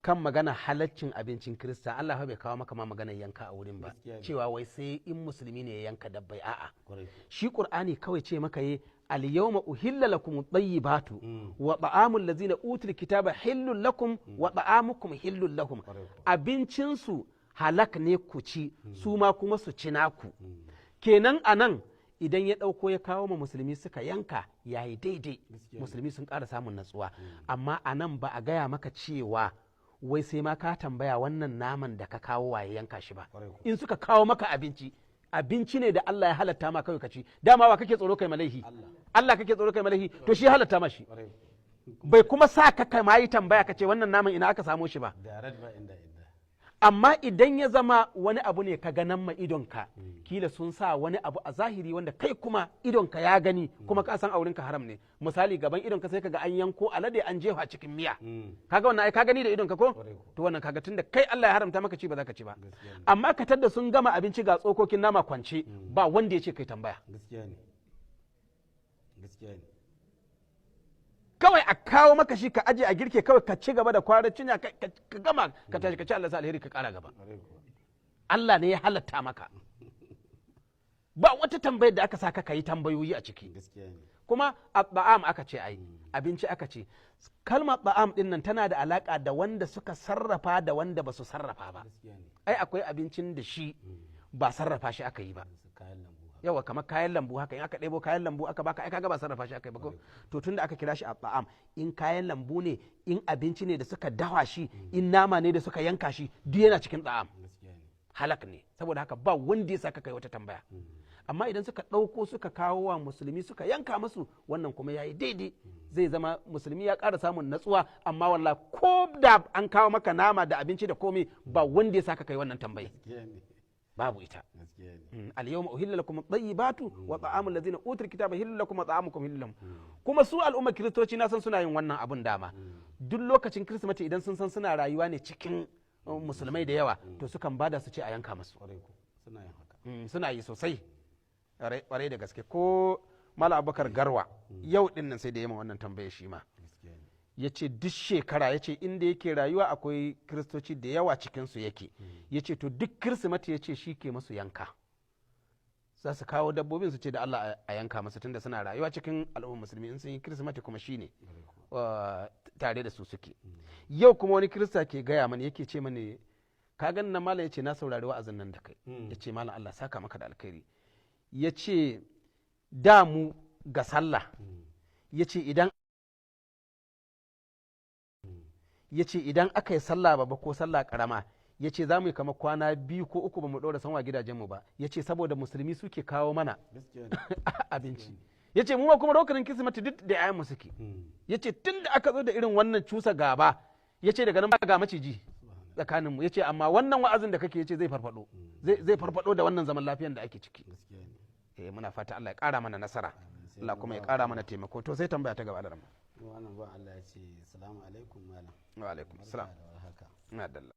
Kan magana halaccin abincin Kirista, Allah fa bai kawo maka ma maganar yanka a wurin ba. Gaskiya ne. Cewa wai sai in musulmi ne ya yanka dabbai, a'a. Shi Qur'ani kawai ce maka yi: "Al-yawma uhilla lakum at-tayyibatu wa ta'amul ladzina utul kitaba hillul lakum wa ta'amukum hillul lahum." Abincin su halak ne ku ci, su ma kuma su ci naku. Kenan anan idan ya ɗauko ya kawo ma musulmi suka yanka, yayi daidai. Musulmi sun ƙara samun natsuwa. Amma anan ba a gaya maka cewa wai sai ma ka tambaya wannan naman da ka kawo waye yanka shi ba. In suka kawo maka abinci, abinci ne da Allah ya halatta ma, kawai ka ci. Dama wa kake tsoro kai malaihi? Allah kake tsoro kai malaihi? To shi halatta ma shi, bai kuma sa ka ma yi tambaya ka ce wannan naman ina aka samo shi ba. Direct ba inda inda. Amma idan ya zama wani abu ne ka ganan ma idonka, kila sun sa wani abu a zahiri wanda kai kuma idonka ya gani, kuma ka san aurinka haram ne. Misali, gaban idonka sai kaga an yanko alade an jefa cikin miya. Kaga wannan ai ka gani da idonka ko? To wannan kaga tunda kai Allah ya haramta maka ci, ba za ka ci ba. Amma ka tadda sun gama abinci, ga tsokokin nama kwance, ba wanda ya ce kai tambaya. Gaskiya ne, gaskiya ne. Kawai a kawo maka shi, ka aje a girke, kawai ka ci gaba da kwarar cinya, ka gama, ka tashi ka ci, Allah sa alheri, ka kara gaba. Allah ne ya halatta maka, ba wata tambayar da aka saka ka yi tambayoyi a ciki. Gaskiya ne. Kuma ba'am aka ce, ai abinci aka ce. Kalmar ba'am din nan tana da alaka da wanda suka sarrafa da wanda ba su sarrafa ba. Gaskiya ne. Ai akwai abincin da shi ba sarrafa shi aka yi ba. Su kayan lambu haka. Yawa, kamar kayan lambu haka. In aka ɗebo kayan lambu aka baka, ai kaga ba sarrafa shi aka yi ba ko? To tunda aka kira shi a ta'am, in kayan lambu ne, in abinci ne da suka dawa shi, in nama ne da suka yanka shi, duk yana cikin ta'am. Gaskiya ne. Halak ne. Saboda haka ba wanda ya saka kai wata tambaya. Amma idan suka ɗauko suka kawo wa musulmi suka yanka musu, wannan kuma yayi daidai, zai zama musulmi ya ƙara samun natsuwa. Amma wallahi ko da an kawo maka nama da abinci da komai, ba wanda ya saka kai wannan tambayi. Gaskiya ne. Babu ita. Gaskiya ne. "Al-yawma uhilla lakum at-tayyibatu wa ta'amul ladzina utul kitaba hillul lakum wa ta'amukum hillul lahum." Kuma su al'ummar Kiristoci na san suna yin wannan abun dama. Duk lokacin Kirsimeti, idan sun san suna rayuwa ne cikin musulmai da yawa, to sukan bada su ce a yanka musu. Kwarai ko, suna yin haka. Suna yi sosai, kwarai da gaske. Ko Malam Abubakar Garwa yau din nan sai da yamma wannan tambaye shi ma. Gaskiya ne. Ya ce duk shekara, ya ce inda yake rayuwa akwai Kiristoci da yawa cikinsu yake, ya ce to duk Kirsimeti ya ce shi ke masu yanka. Za su kawo dabbobin su ce da Allah a yanka masu, tunda suna rayuwa cikin al'ummar musulmi. In sun yi Kirsimeti kuma shi ne tare da su suke. Yau kuma wani Kirista ke gaya mani, yake ce mani, "Ka gan nan, malam," ya ce, "na saurari wa'azin nan da kai." Ya ce, "Malam, Allah saka maka da alkhairi." Ya ce da mu ga sallah, ya ce idan aka yi sallah babba ko sallah karama, ya ce za mu yi kamar kwana 2 ko 3 ba mu ɗora sanwa gidajenmu ba. Ya ce saboda musulmi suke kawo mana Gaskiya ne. abinci. Ya ce mu ma kuma rokanin Kirsimeti duk da 'ya'yanmu suke. Ya ce tun da aka zo da irin wannan cusa gaba, ya ce daga nan ba ga maciji tsakaninmu. Ya ce amma wannan wa'azin da kake, ya ce zai farfado, zai farfado da wannan zaman lafiyan da ake ciki. Gaskiya ne. Eh, muna fata Allah ya kara mana nasara. Sai Allah mu kuma ya ba kara mana taimako. To sai tambaya ta gaba da rama. Wannan ba Allah ya ce, "Salamu alaikum, malam." Wa alaikum salam. Barka da warhaka. Ina dalla.